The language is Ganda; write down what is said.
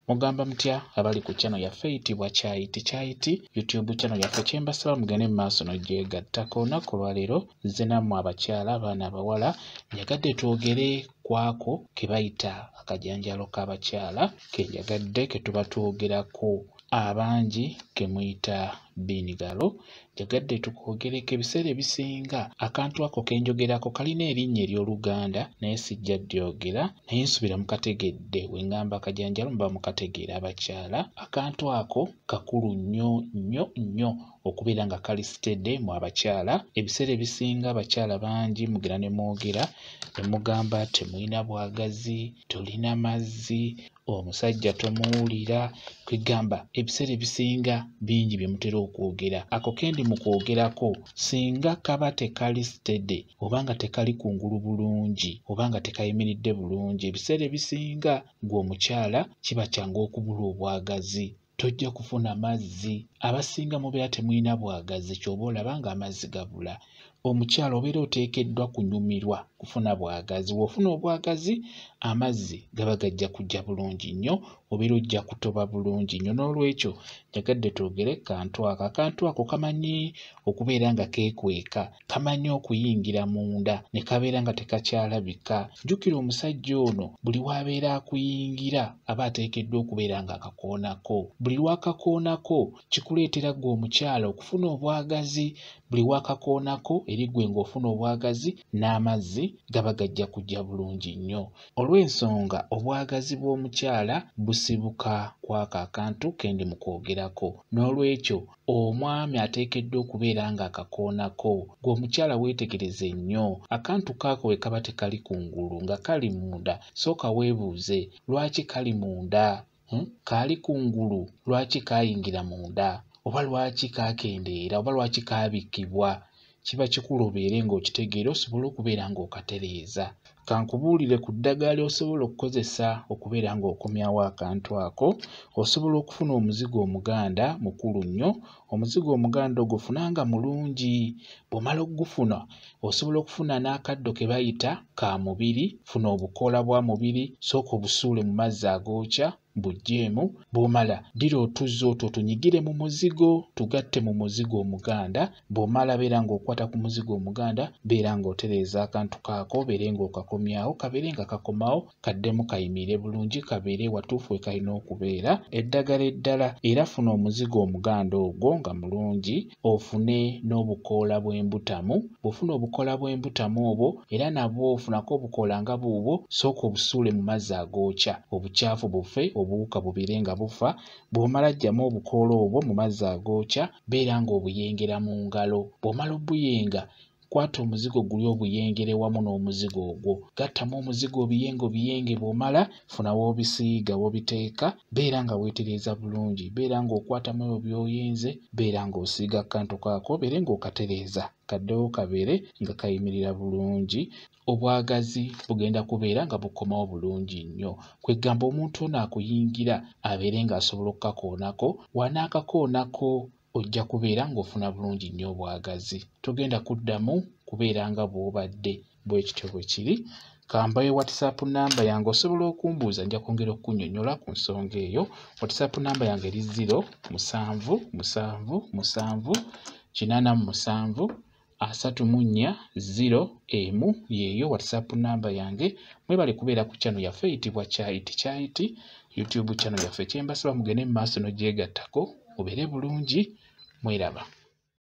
Mugamba mutya abali ku channel yaffe eyitibwa Kyayiti Kyayiti YouTube channel yaffe, kyembasaba mugende mu maaso n'ogyegattako. Olunaku olwaleero nze nammwe abakyala, abaana abawala, njagadde twogere kwako ke bayita akajanjaalo k'abakyala, ke njagadde ke tuba twogerako abangi ke muyita biinigalo. Njagadde tukwogereko. Ebiseera ebisinga akantu ako ke njogerako kalina erinnya ery'Oluganda, naye sijja ddyogera, naye nsuubira mukategedde. We ŋŋamba akajanjaalo muba mukategeera abakyala. Akantu ako kakulu nnyo nnyo nnyo okubeera nga kali steady mu abakyala. Ebiseera ebisinga abakyala bangi mugenda ne mwogera ne mugamba temulina bwagazi, tolina mazzi, omusajja tomuwulira. Kwegamba ebiseera ebisinga bingi bye mutera okwogera. Ako ke ndi mu kwogerako singa kaba tekali steady oba nga tekali kungulu bulungi oba nga tekayimiridde bulungi, ebiseera ebisinga ggwe omukyala kiba kyangu okubula obwagazi, tojja kufuna mazzi. Abasinga mubeera temulina bwagazi, ky'oba olaba ng'amazzi gabula. Omukyala obeera oteekeddwa kunyumirwa kufuna bwagazi. Bw'ofuna obwagazi, amazzi gaba gajja kujja bulungi nnyo, obeera ojja kutoba bulungi nnyo. Noolwekyo njagadde twogere ku kantu ako. Akantu ako kamanyi okubeera nga keekweka, kamanyi okuyingira munda ne kabeera nga tekakyalabika. Jjukira omusajja ono buli w'abeera akuyingira aba ateekeddwa okubeera ng'akakoonako. Buli lw'akakoonako kikuleetera ggwe omukyala okufuna obwagazi. Buli w'akakoonako eri ggwe ng'ofuna obwagazi, n'amazzi gaba gajja kujja bulungi nnyo. Olw'ensonga obwagazi bw'omukyala busibuka kw'ako akantu ke ndi mu kwogerako. Noolwekyo omwami ateekeddwa okubeera ng'akakoonako. Ggwe omukyala weetegereze nnyo akantu kaako bwe kaba tekali kungulu nga kali munda, sooka weebuuze lwaki kali munda? Kaali kungulu, lwaki kaayingira munda? Oba lwaki kaakendeera? Oba lwaki kaabikkibwa? Kiba kikulu obeere ng'okitegeera osobole okubeera ng'okatereeza. Kankubuulire ku ddagala ly'osobola okukozesa okubeera ng'okomyawo akantu ako. Osobola okufuna omuzigo omuganda mukulu nnyo. Omuzigo omuganda ogwo funa nga mulungi. Bw'omala oggufuna, osobola okufuna n'akaddo ke bayita ka mubiri. Funa obukoola bwa mubiri, sooka obusuule mu mazzi agookya buggyeemu. Bw'omala ddira otuzzi otwo otunyigire mu muzigo, tugatte mu muzigo omuganda. Bw'omala beera ng'okwata ku muzigo omuganda, beera ng'otereeza akantu kaako, obeere ng'okakomyawo, kabeere nga kakomawo, kaddemu kayimirire bulungi, kabeere watuufu we kalina okubeera. Eddagala eddala era funa omuzigo omuganda ogwo nga mulungi, ofune n'obukoola bw'embutamu. Bw'ofuna obukoola bw'embutamu obwo era nabwo ofunako obukoola nga buubwo, sooka obusuule mu mazzi agookya, obukyafu bufe, obuwuka bubeere nga bufa. Bw'omala ggyamu obukoola obwo mu mazzi agookya, beera ng'obuyengera mu ngalo. Bw'omala obbuyenga, kwata omuzigo guli obuyengere wamu n'omuzigo ogwo, gattamu omuzigo obiyenge obiyenge. Bw'omala funa w'obisiiga w'obiteeka, beera nga weetereeza bulungi, beera ng'okwatamu ebyo by'oyenze, beera ng'osiiga akantu kaako, obeere ng'okatereeza kaddewo kabeere nga kayimirira bulungi. Obwagazi bugenda kubeera nga bukomawo bulungi nnyo. Kwegamba omuntu ono akuyingira abeere ng'asobola okkakoonako. W'anaakakoonako ojja kubeera ng'ofuna bulungi nnyo obwagazi. Togenda kuddamu kubeera nga bw'obadde. Bwe kityo bwe kiri. Kambawe WhatsApp namba yange, osobola okumbuuza, nja kwongera okukunnyonnyola ku nsonga eyo. WhatsApp namba yange eri 0 7 7 7 87 34 0 1, yeeyo WhatsApp namba yange. Mwebale kubeera ku channel yaffe eyitibwa Kyayiti Kyayiti YouTube channel yaffe. Kyembasaba mugende mu maaso n'ogyegattako, mubeere bulungi, mweraba.